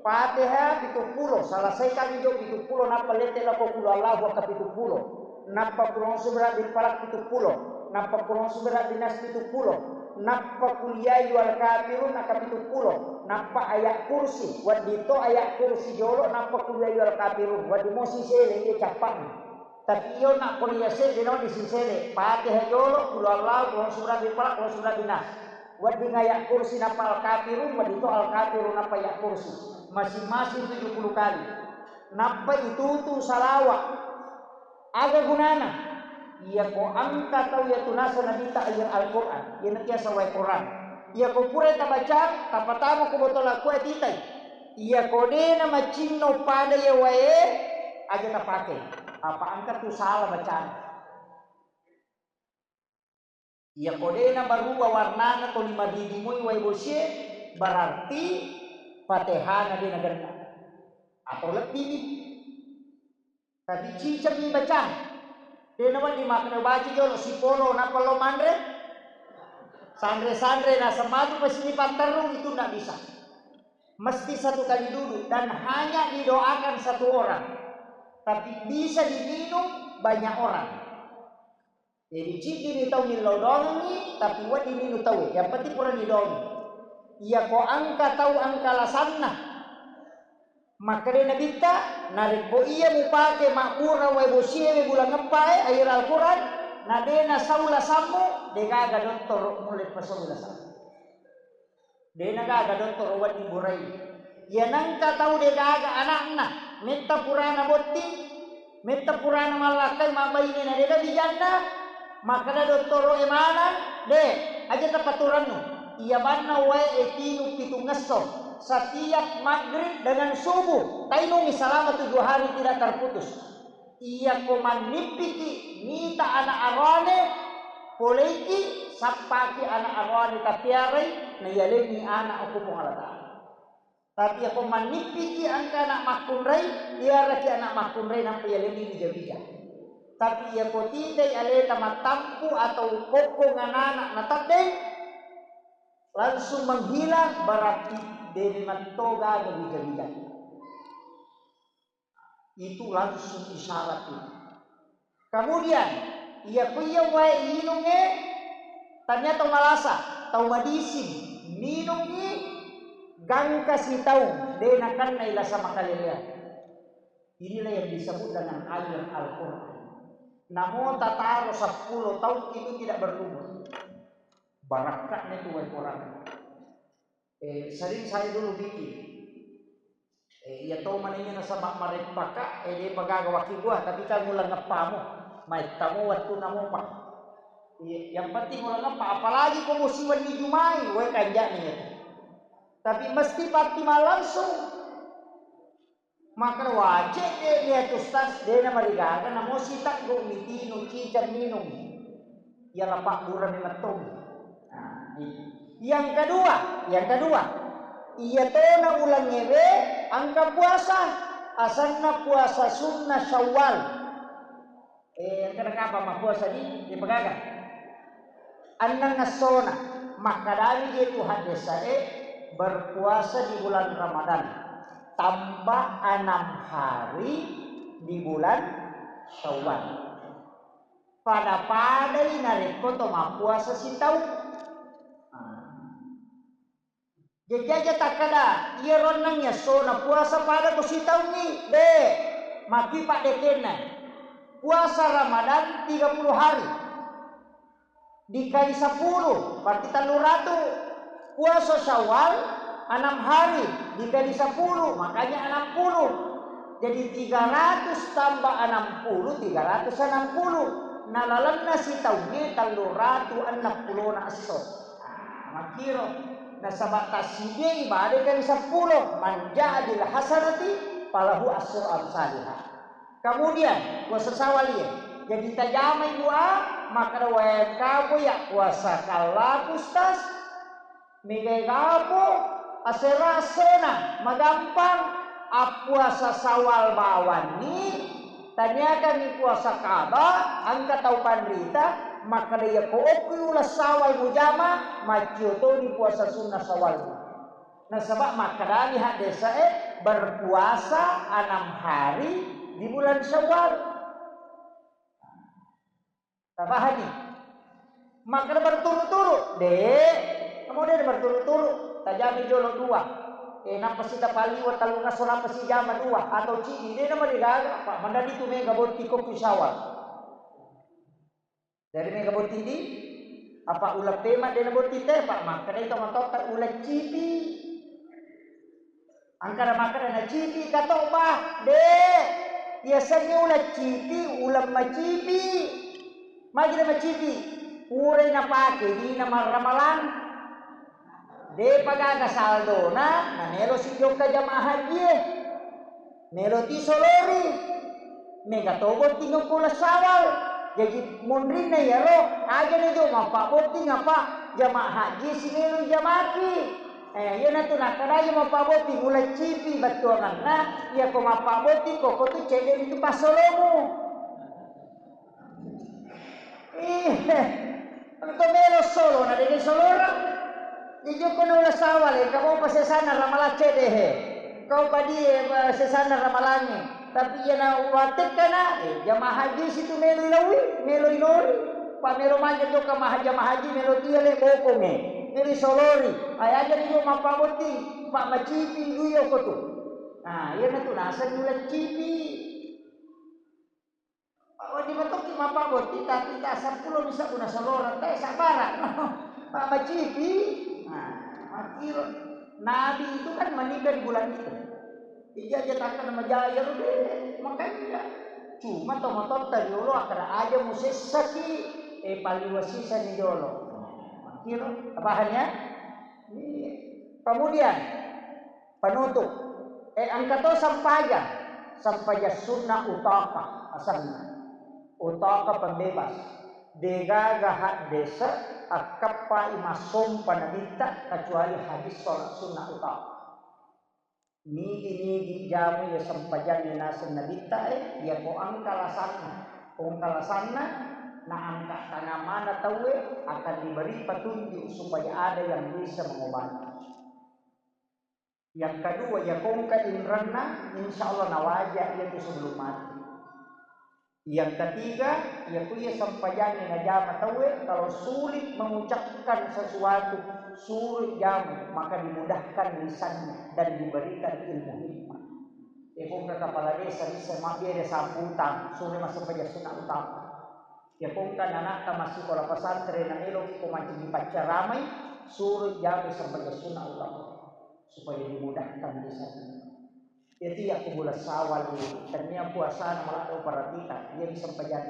Fatihah pitu pulo, selesaikan jo pitu pulo, nappa lette lako kulu Allahu akka pitu pulo, nappa kulu a'udzu birabbil falaq pitu pulo, nappa kulu a'udzu birabbinas pitu pulo, nappa kul ya ayyuhal kafirun akka pitu pulo, nappa ayat kursi, wedding to ayat kursi jolo, nappa kul ya ayyuhal kafirun, wedding mo sisele iya cappa'na. Tapi iyo nak kuliah sedde no di sisele, Fatihah jolo, kulu Allahu, kulu a'udzu birabbil falaq, kulu a'udzu birabbinnas. Wedding ayat kursi nappa al-kafirun, wedding to al-kafirun nappa ayat kursi. Masing-masing tujuh puluh kali. Nappa itutu salawa. Aga gunana? Iyako engka tau iya tunasa nabitta ayat Al-Quran, iyana tiasa wae Quran. Iyako pura tabaca, tapatama ko botol aqua titai. Iyako de namacinno pada iya wae, aja tapake. Apa engka tu salah bacana. Iyako de nabaruba warnana toli maridimoi wae bosie, berarti Fatihana de nagenna. Atau lebbi ni. Tapi ciceng mi bacang. De nawedding makkeda baca jolo sipolo nappa lo manre. Sanre-sanre naseng matu pasini patterrung itu ndak bisa. Mesti satu kali duduk dan hanya didoakan satu orang. Tapi bisa diminum banyak orang. Jadi ciddimi tau millau dongengngi, tapi wedding minung tauwe. Yang penting purani dongeng. Iyako engka tau engka lasanna. Makkeda Nabitta, narekko iya mupake mabbura wae bosie we bulan eppae, air Al-Quran, na de nasau lasammu, degaga dottoro mulle pasau lasammu. De nagaga dottoro wedding burai. Iya nengka tau de gaga anakna, metta purana botting, metta purana mallakkai mabbaine na de gaga bijanna, makkeda dottoro e maneng, de, aja tapaturannu. Iya banna wae e tinu pitungngesso, setiap maghrib dengan subuh, tainungi selama tujuh hari tidak terputus. Iyako mannippiki mita ana aroane, poleiki, sappaki ana aroane tapiarai, naiyalengngi ana okko Puang Allah Ta'ala. Tapi iyako mannippiki engka ana makkunrai, iyaraki ana makkunrai nampa yalengngi bija-bija. Tapi iyako titai aleta mattampu atau kokkong anana nateddeng, langsung menghilang, berarti de memang to gaga bija-bija. Itu langsung isyarat itu. Kemudian, iya kuya wae inungnge, tania tau malasa, tau madising, minungngi gangka sitaung, de nakennai lasa makalelean. Inilah yang disebut dengan air Al-Quran. Namo tataro sepuluh tahun itu tidak berlumut. Barakka'na itu wae Quran. Eh, sering saya dulu bikin. Eh, iya to manenna nasaba mareppaka, eh, de pagaga wakkibua, tapi kan muleng eppamu, maettamo wettunna mopa. Iya, yang penting muleng eppa, apalagi ko musim wenni Jumai, wae kanjani itu. Tapi mesti patti langsung. Maka waje de lihat ustaz, de na marigaga, namo sitak go mitinu, cicang minum. Iya la pabbura memettong. Nah, itu. Yang kedua, yang kedua, iya tona ulangngewe engka puasa, asanna puasa sunnah Syawal. Eh, engka apa mappuasa di, di pagaga? Enneng essona, makkadani je tu haddesae, berpuasa di bulan Ramadan tambah enam hari di bulan Syawal. Pada-padai narekko to mappuasa sitaung. Nah. Jaji aja takkada, iyaro enneng essona puasa pada ko sitaungngi, de, mappi paddekenna. Puasa Ramadan tiga puluh hari dikali sepuluh, berarti tellu ratu. Puasa Syawal enam hari dikali sepuluh, makanya enam puluh. Jadi tiga ratus tambah enam puluh, tiga ratus enam puluh. Nalalenna sitaungnge tellu ratu enneng pulona esso. Ah, makkiro. Nasaba tassidia ibadah kali sepuluh, man jaa bil hasanati falahu asyru amsaliha. Kemudian, puasa Syawal iya. Jadi tajamai doa, makkada wae kapo ya puasa kallaku, Ustaz. Megai kapo, asera essona, magampang, appuasa Syawal bawanni, taniakanni puasa qada, engka tau panrita, Makkeda, "Iyako okkui uleng Syawal mujama, maccio toni puasa sunna Syawal." Nasaba makkedani haddese'e, "Berpuasa enam hari di bulan Syawal." Tapahani? Makkeda berturu-turu? De', namo de' berturu-turu. Tajami jolo dua. Eh, nappa sitapaliwa tellungesso, nappa sijama dua atau cidi, de' namo degaga, Pak. Mandadi tu mega botting ko ku Syawal. Jadi mega botting di apa uleng pema de' nabotting te, Pak. Makkedai tomatoatta uleng cipi. Angkana makkeda nacipi ka to, bah? De'. Yasengnge uleng cipi, uleng macipi. Magi de' macipi? Purai napake dina marramalang. De'pa gaga saldona, namelo si jokka jamaah hajie. Melo ti solori. Mega to botting ko uleng Syawal. Jaji monrinna iyaro, aja na jo mappabotting apa jamaah haji simelo jamaki. Eh, iyanatu nakkedai mappabotting uleng cipi bettuanganna, iyako mappabotting koko tu cedde ritu passolomu. Ih, engka melo solo na dede solora. Di jokko na uleng Syawal, eh, kamo pa sesana ramalang cedde he. Kau padie, eh, sesana ramalangnge. Tapi iya na uwattekkana, eh, jamaah haji situ melo ilaui, melo ilori. Pa melo manja jokka maha-, jamaah haji melo tiale bokongnge. Melo isolori. Ayaja ni mappabotting, pa macipi dui okko tu. Nah, iyanatu naseng uleng cipi. Wedding matokki mappabotting, tapi ta seppulo mi sebbu nasoloreng, tae sabbarang. Mabbacipi. Nah, makkiro. Nabi itu kan meninggal di bulan itu. Jadi aja takkana majaya ro de, makanya. Cuma tomatoatta riolo akkeda aja musessaki, eh, paliwasisani jolo. Makkiro, paham ya? Iya. Kemudian, penutup. Eh, engka to sempajang. Sempajang sunna utaka asenna. Utaka pembebas. Degaga haddese akkeppai massompa nabitta kecuali hadis sholat sunna utaka. Nigi-nigi jamu iya sempajangnge naseng nabitta e, iyako engka lasanna. Ko engka lasanna, na angka tangamana tauwe akan diberi petunjuk supaya ada yang bisa mengobati. Yang kedua, iya ko engka inrenna, insya Allah nawaja iyatu sebelum mati. Yang ketiga, iya ko iya sempajangnge najama tauwe, kalau sulit mengucapkan sesuatu, sulit jamu, maka dimudahkan lisannya dan diberikan ilmu hikmah. Iya ko engka kepala desa bisa mabbere sambutan, sure massempajang sunna utaka. Iya ko engka anakta massikola pesantren, na eloki ko mancing dipaccaramai, suro jamu sempajang sunna utaka. Supaya dimudahkan di sana. Jadi aku bulan Syawal ini, tania puasana malah kau perhatikan, iya di sempajang.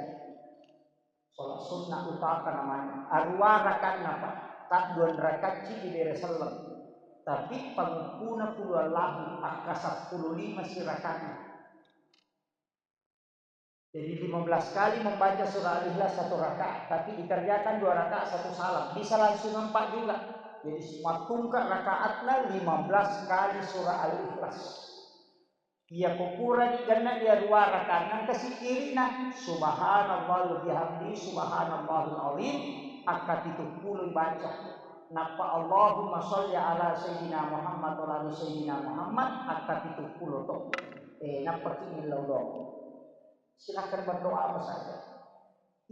Sholat sunnah utaka namanya. Aruwa rakaatna, Pak. Tak dua rakaat ci dibere selleng. Tapi panguppuna puluh Allahu, akka seppulo lima si rakaatna. Jadi lima belas kali membaca surah Al-Ikhlas satu rakaat, tapi dikerjakan dua rakaat satu salam, bisa langsung empat juga. Jadi mattungka rakaatna lima belas kali surah Al-Ikhlas. Iya ko purani genna iya dua rakaat, nangka sikkirina, subhanallah wa bihamdi, subhanallahul azim, akka pitu pulo baca. Nappa Allahumma sholli ala sayyidina Muhammad wa ala ali sayyidina Muhammad, akka pitu pulo to. Eh, nappa ki millau doang. Silahkan berdoa apa saja.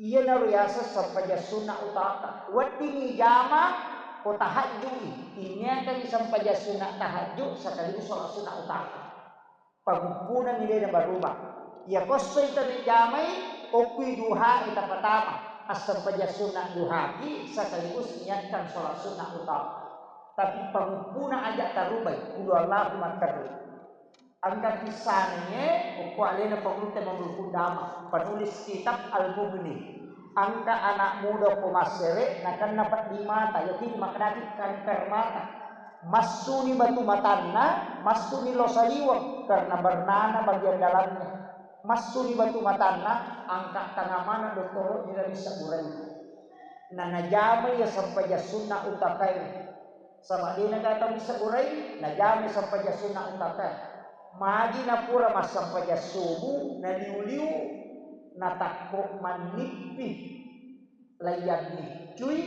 Iyanaro yaseng sempajang sunnah utaka. Weddingngi jama ko tahajju'i. Iniakangngi sempajang sunnah tahajju sekaligus sholat sunnah utaka. Paguppunangngi de nabarubah. Iya ko essoi tani jamai, okkui duha ita patama. Assempajang sunnah duhaki sekaligus niatkan sholat sunnah utaka. Tapi paguppuna aja tarubai, kudu Allahu matteru. Engka kissangnge, okko alena pangulutta Imam Ibnu Qudamah, penulis kitab Al-Mughni. Engka anak muda ko massere, nakenna peddi mata, yakini makkedaki kanker mata. Massuni batu matanna, massuni lo saliweng, karena bernana bagian dalamnya. Massuni batu matanna, angka tangamana dottoro, tidak bisa burai. Na najama iya sempajang sunnah utakae. Saba de naga tau bisa burai, najama sempajang sunnah utakae. Magi napura massempajang subuh, naliu-liu, natakko mannippi. Layang miccui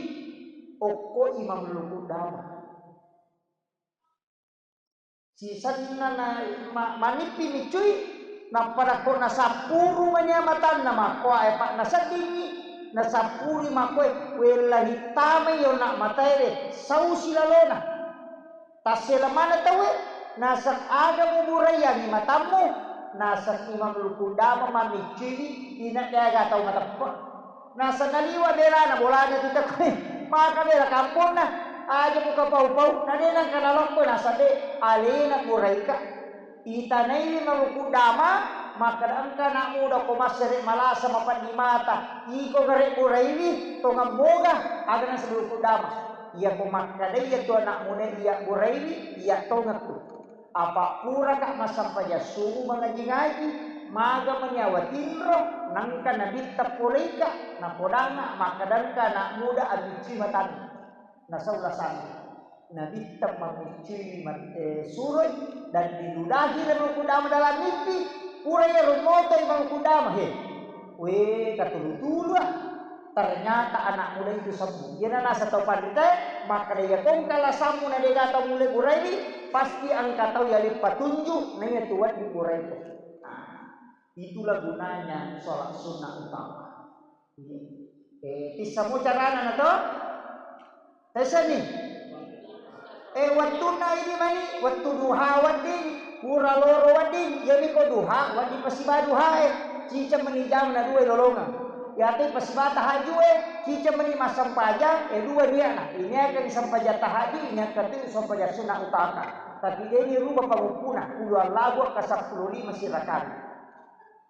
okko Imam Lukuddama. Sisenna na ma-, manippi miccui, nappa nakko nasappuru mania matanna makkoae, pa naseddingngi, nasappuri makkoe, wella hittamai yona mataewe, sau silalona. Tassela maneng tauwe, naseng aga muburaiangngi matammu, naseng Imam Lukuddama mammiccuiwi, ina deaga tau mateppe. Naseng naliwa belana bolana tita koe, maka bela kamponna, aja muka pau-pau, na de nangka nalokko, naseng de, alena buraika. Itanaiwi Imam Lukuddama, makkeda engka anak muda ko massere malasa mapaddi mata, iko gare buraiwi, tongeng boga, aga naseng Lukuddama. Iyako makkeda iya tu anak muda iya buraiwi, iya tongekku. Apa puraka massempajang subuh mangaji-ngaji, maga mani awa tinro, nangka nabitta poleika, napodangnga, makkedangka anak muda amicci matanna. Nasau lasanna. Nabitta mamicci mat-, eh, suroi, dan diludahi Imam Lukuddama dalam mimpi, pura iya rumoto Imam Lukuddama, he. We, katulu-tulu ah. Ternyata anak muda itu sembuh. Iyana naseng tau panrita, makkeda iya kongka lasammu na dega tau mulle buraiwi, pasti engka tau yaleng patunjuk, na iya tu wedding buraiku. Nah, itulah gunanya sholat sunnah utama. Iya. Eh, tissamo carana na to? Tessani. Eh, wettunna ini mani, wettu duha wedding, pura loro wedding, iyami ko duha, wedding pasiba duha e, ciceng meni jam na dua lolongeng. Yate pasiba tahajud e, ciceng meni massempajang, eh, dua riana. Ini akan sempajang tahajud, ini akan tu sempajang sunnah utama. Tapi dia ini rubah panguppuna, puluh Allahu ka seppulo lima sirakana.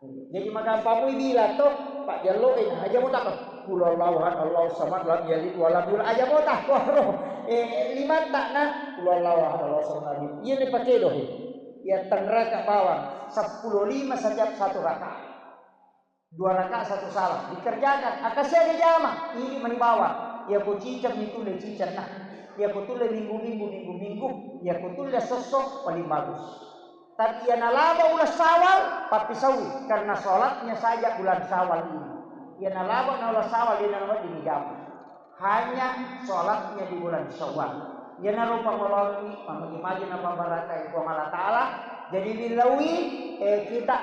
Jadi magampang mui bilang to, Pak Jallo, eh, aja mau takut. Qul huwallahu ahad, Allahu samad, lam yalid wa lam yulad, aja mau takut. Eh, lima tak nah, qul huwallahu ahad, Allahu samad, lam yalid. Iya ne pakai doh. Ya tenraka bawang, seppulo lima setiap satu rakaat. Dua rakaat satu salam. Dikerjakan, akasih ada jama, ini mani bawang. Ya ku cicam itu le cicam nah. Ya ku tulle minggu-minggu, minggu-minggu, ya ku tulle sosso paling bagus. Tapi iya nalaba uleng Syawal, pappisaui, karena sholatnya saja bulan Syawal ini. Iya nalaba na uleng Syawal, iya nalaba di jama. Hanya sholatnya di bulan Syawal. Iyanaro pangoloangi, pamagi-magi na pabarakai Puang Allah Ta'ala. Jadi billaui, eh, kita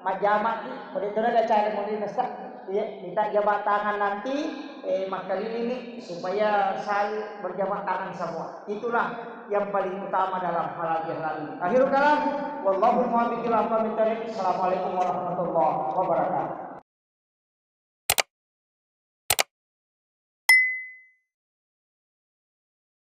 majjamaki, pada itu ada cara mau dinasa. Iya, kita jabat tangan nanti, eh, makkelilingi supaya saling berjabat tangan semua. Itulah yang paling utama dalam halal bihalal ini. Akhirul kalam, wallahul muwaffiq ila aqwamit thariq. Assalamualaikum warahmatullahi wabarakatuh.